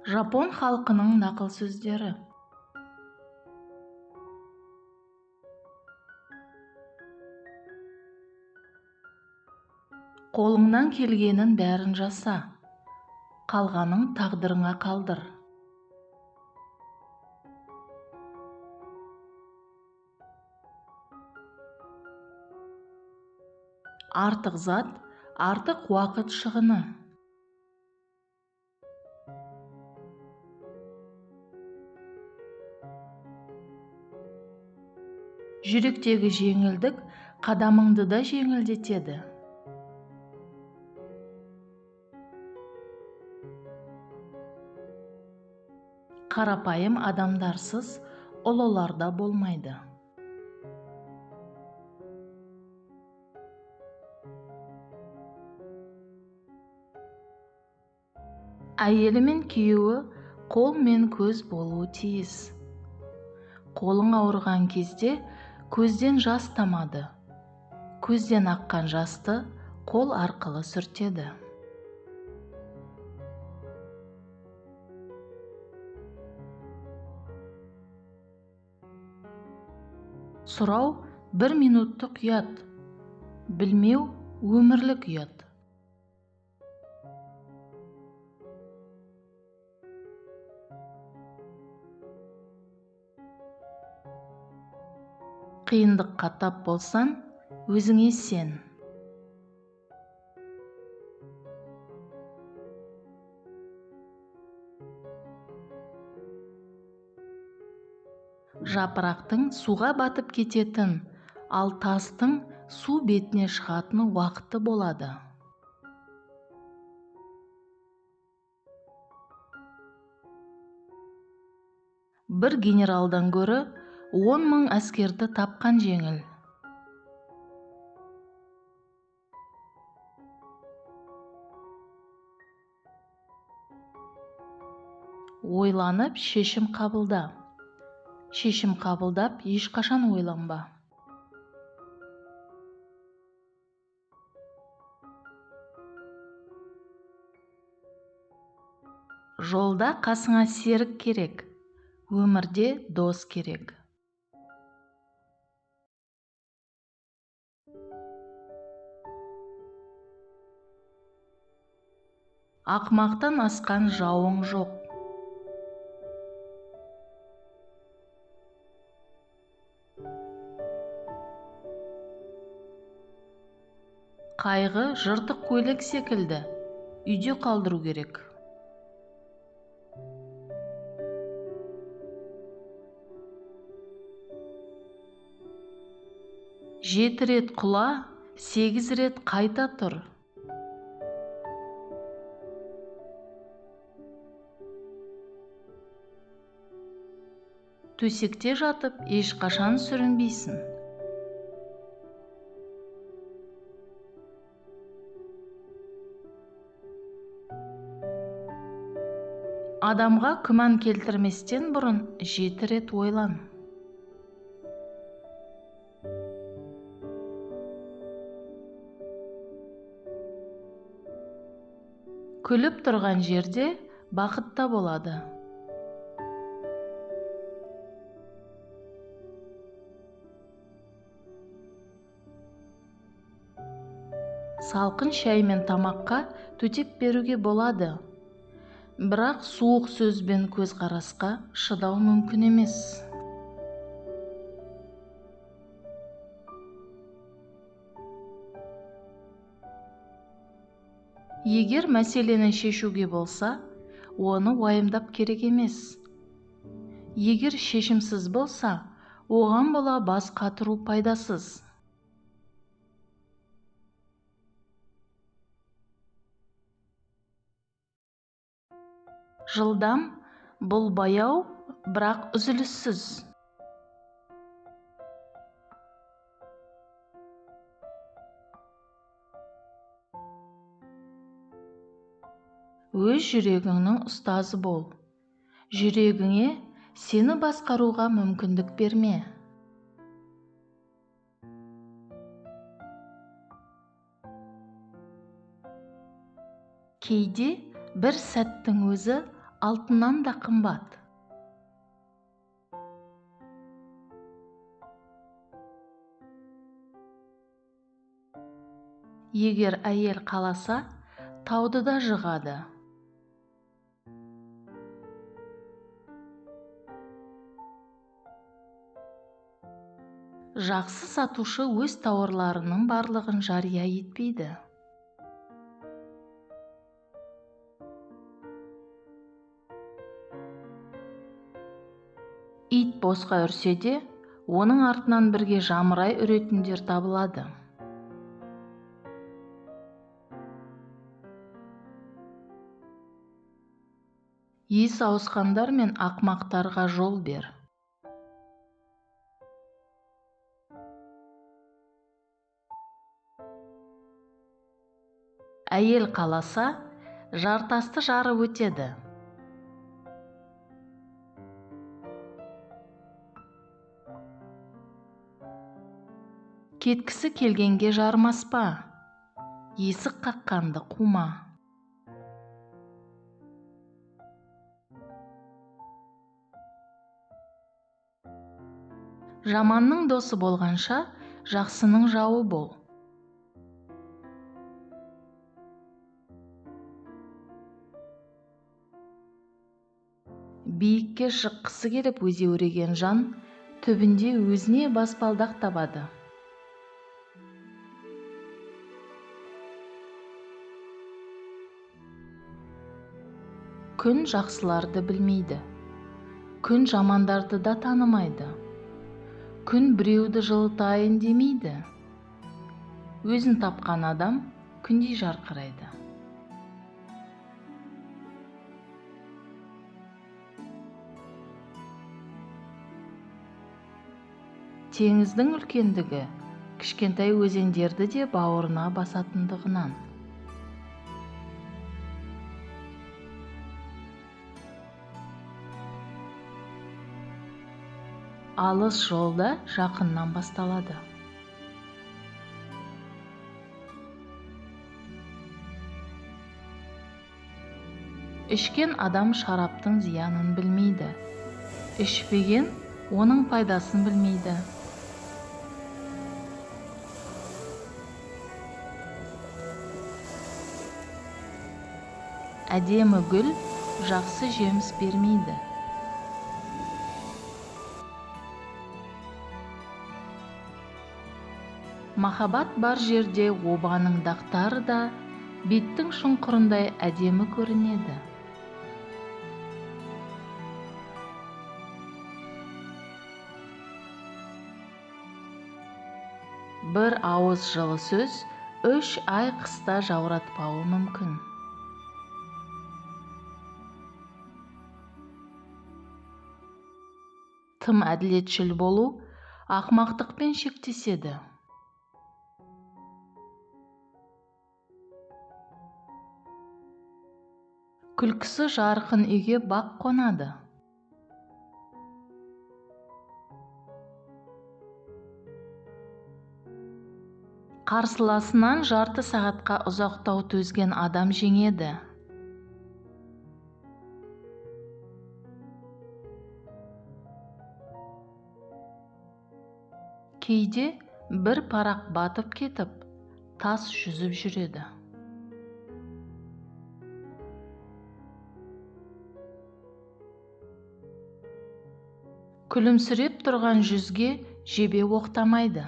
Жапон халқының нақыл сөздері. Қолыңнан келгенін бәрін жаса, қалғанын тағдырыңа қалдыр. Артық зат, артық уақыт шығыны. Жүректегі жеңілдік қадамыңды да жеңілдетеді. Қарапайым адамдарсыз ұлылар да болмайды. Әйелі мен күйеуі қол мен көз болуы тиіс. Қолың ауырған кезде көзден жас тамады. Көзден аққан жасты қол арқылы сүртеді. Сұрау бір минуттық ұят, білмеу өмірлік ұят. Қиындыққа тап болсаң, өзіңе сен. Жапырақтың суға батып кететін, ал тастың су бетіне шығатын уақыты болады. Бір генералдан гөрі 10 мың әскерді тапқан жеңіл. Ойланып шешім қабылда. Шешім қабылдап ешқашан ойланба. Жолда қасыңа серік керек, өмірде дос керек. Ақмақтан асқан жауың жоқ. Қайғы жыртық көйлек секілді, үйде қалдыру керек. Жеті рет құла, 8 рет қайта тұр. Төсекте жатып ешқашан сүрінбейсің. Адамға күмән келтірместен бұрын 7 рет ойлан. Күліп тұрған жерде бақыт та болады. Салқын шай мен тамаққа төтеп беруге болады. Бірақ суық сөз бен көзқарасқа шыдау мүмкін емес. Егер мәселені шешуге болса, оны уайымдап керек емес. Егер шешімсіз болса, оған бола бас қатыру пайдасыз. Жылдам, бұл баяу, бірақ үзіліссіз. Өз жүрегіңнің ұстазы бол. Жүрегіңе сені басқаруға мүмкіндік берме. Кейде бір сәттің өзі алтыннан да қымбат. Егер әйел қаласа, тауды да жығады. Жақсы сатушы өз тауарларының барлығын жария етпейді. Ит босқа үрсе де, оның артынан бірге жамырай үретіндер табылады. Ес ауысқандар мен ақмақтарға жол бер. Әйел қаласа, жартасты жарып өтеді. Кеткісі келгенге жармаспа, есік қаққанды қума. Жаманның досы болғанша, жақсының жауы бол. Биікке шыққысы келіп өзеуреген жан, түбінде өзіне баспалдақ табады. Күн жақсыларды білмейді, күн жамандарды да танымайды. Күн біреуді жылытайын демейді. Өзін тапқан адам күндей жарқырайды. Теңіздің үлкендігі кішкентай өзендерді де бауырына басатындығынан. Алыс жолда жақыннан басталады. Ішкен адам шараптың зиянын білмейді, ішпеген оның пайдасын білмейді. Әдемі гүл жақсы жеміс бермейді. Махаббат бар жерде обаның дақтары да беттің шұңқырындай әдемі көрінеді. Бір ауыз жылы сөз 3 ай қыста жауратпауы мүмкін. Тым әділетшіл болу ақмақтықпен шектеседі. Күлкісі жарқын үйге бақ қонады. Қарсыласынан жарты сағатқа ұзақтау төзген адам жеңеді. Кейде бір парақ батып кетіп, тас жүзіп жүреді. Күлімсіреп тұрған жүзге жебе оқтамайды.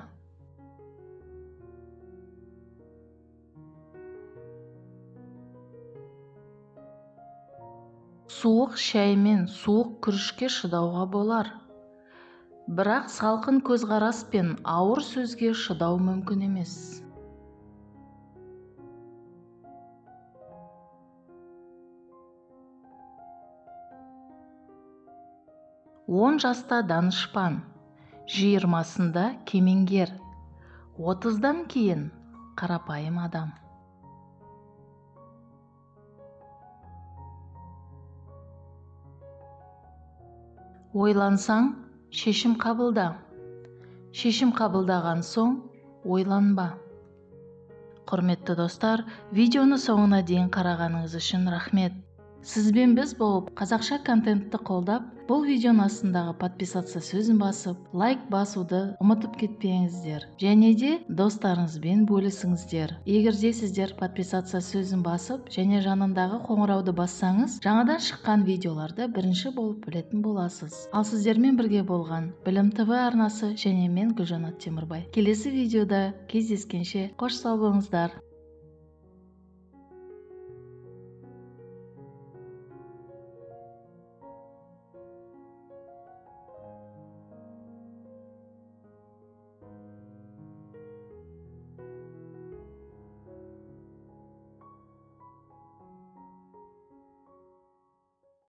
Суық шай мен суық күрішке шыдауға болар. Бірақ салқын көзқарас пен ауыр сөзге шыдау мүмкін емес. Он жаста данышпан, 20-сында кемеңгер, 30-дан кейін қарапайым адам. Ойлансаң, шешім қабылда. Шешім қабылдаған соң, ойланба. Құрметті достар, видеоны соңына дейін қарағаныңыз үшін рахмет. Сізбен біз болып, қазақша контентті қолдап, бұл видеоның астындағы «Подписаться» сөзін басып, лайк басуды ұмытып кетпеңіздер және де достарыңызбен бөлісіңіздер. Егер де сіздер «Подписаться» сөзін басып және жанындағы қоңырауды бассаңыз, жаңадан шыққан видеоларды бірінші болып білетін боласыз. Ал сіздермен бірге болған Білім ТВ арнасы және мен, Гүлжанат Темірбай. Келесі видеода кездескенше, қош сау болыңыздар!